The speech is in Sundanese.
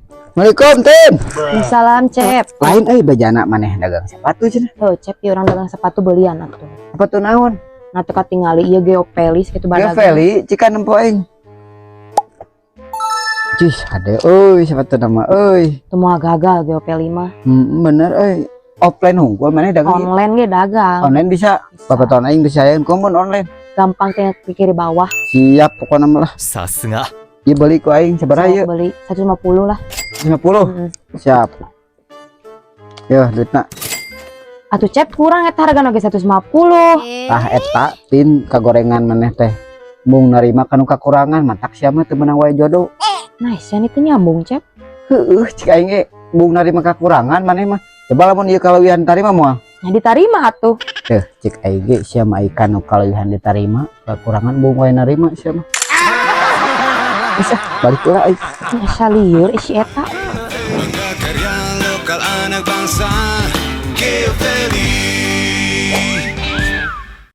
Assalamualaikum, Tin. Salam, Cep. Lain euy, bejana maneh dagang sepatu cenah. Tuh, Cep, ieu urang dagang sepatu belian atuh. Sepatu naon? Nah, teu katingali ieu Geopelis kitu Ya badagang. Feli, cikan nempo aing. Cih, hade euy sepatu nama euy. Teu moal gagal Geopeli mah. Bener euy. Offline hungkul maneh dagang ieu? Online ge dagang. Online bisa. Bisa. Bapak aing bisa aya komun online. Gampang, tinggal klik kiri bawah. Siap pokoknya mah lah. さすが。 Ieu beli ku aing sabaraha Sok ieu? Beli 150 lah. 50. Heeh. Siap. Yo, duitna. Atuh, Cep, kurang eta, hargana ge 150. Tah eta, Tin, kagorengan maneh teh. Mung narima kanu kakurangan, matak sia mah teu meunang wae jodoh. Nah, sia teu nyambung, Cep. Heueuh, cik aing ge mung narima kakurangan maneh mah. Coba lamun ieu kaleuwihan tarima moal? Nya ditarima atuh. Teh, cik aing ge sia mah kanu kaleuwihan ditarima, kakurangan mung wae narima sia mah. Bisa, balik heula aing. Asa lieur isi eta. Karya lokal anak bangsa, Geofeli.